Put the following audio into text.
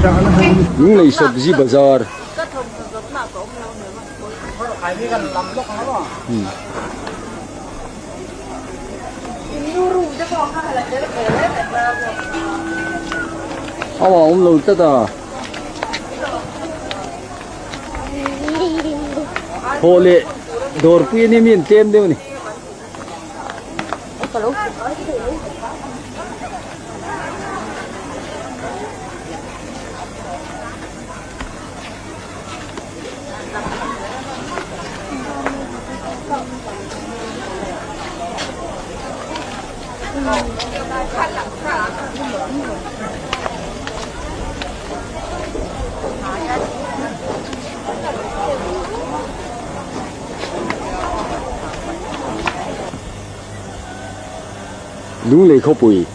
Lunglei sabzi bazar. Aw a awm lo tlat a. Thaw leh dawrpui ania mi an tlem deuh a ni. Lunglei khawpui.